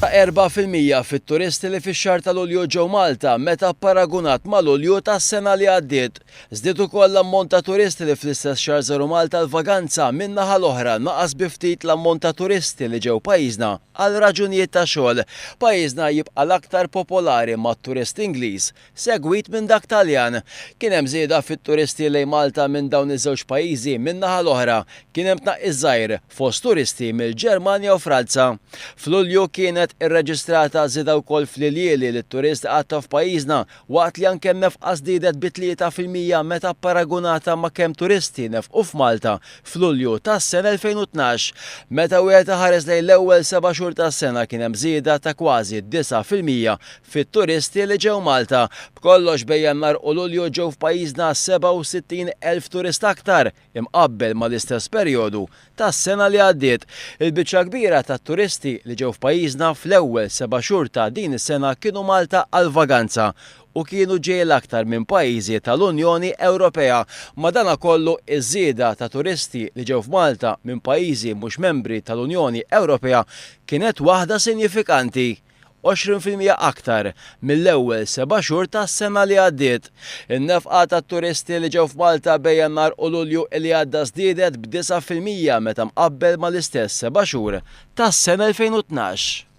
ta' 4% fit-turisti li fix-xahar ta' Lulju ġew Malta meta pparagunat ma' Lulju tas-sena li għaddiet. Żdied ukoll l-ammont ta' turisti li fl-istess xahar żaru Malta għall-vaganza, min-naħa l-oħra naqas bi ftit l-ammont ta' turisti li ġew pajjiżna għal raġunijiet ta' xogħol. Pajjiżna jibqa' l-aktar popolari mat-turist Ingliż, segwit minn dak Taljan. Kien hemm żieda fit-turisti lejn Malta minn dawn iż-żewġ pajjiżi, min-naħa l-oħra, kien hemm tnaqqis żgħir fost turisti mill-Ġermanja u Franza. F'Lulju kienet irreġistrata żieda wkoll fl-iljieli li t-turist qatta' f'pajjiżna waqt li anke n-nefqa żdiedet bi 3% meta pparagunata ma' kemm turisti nefqu f'Malta f'Lulju tas-sena 2012. Meta wieħed iħares lejn l-ewwel seba' xhur tas-sena kien hemm żieda ta' kważi 9% fit-turisti li ġew Malta. B'kollox bejn Jannar u Lulju ġew f'pajjiżna 67,000 turist aktar imqabbel mal-istess perjodu tas-sena li għaddiet. Il-biċċa l-kbira tat-turisti li ġew f'pajjiżna fl-ewwel seba' xhur ta' din is-sena kienu Malta għall-vaganza u kienu ġejjin l-aktar minn pajjiżi tal-Unjoni Ewropea. Madanakollu, iż-żieda ta' turisti li ġew f'Malta minn pajjiżi mhux membri tal-Unjoni Ewropea kienet waħda sinjifikanti, 20% aktar mill-ewwel seba' xhur tas-sena li għaddiet. In-nefqa tat-turisti li ġew f'Malta bejn Jannar u Lulju li għadda żdiedet b'9% meta mqabbel mal-istess seba' xhur tas-sena 2012.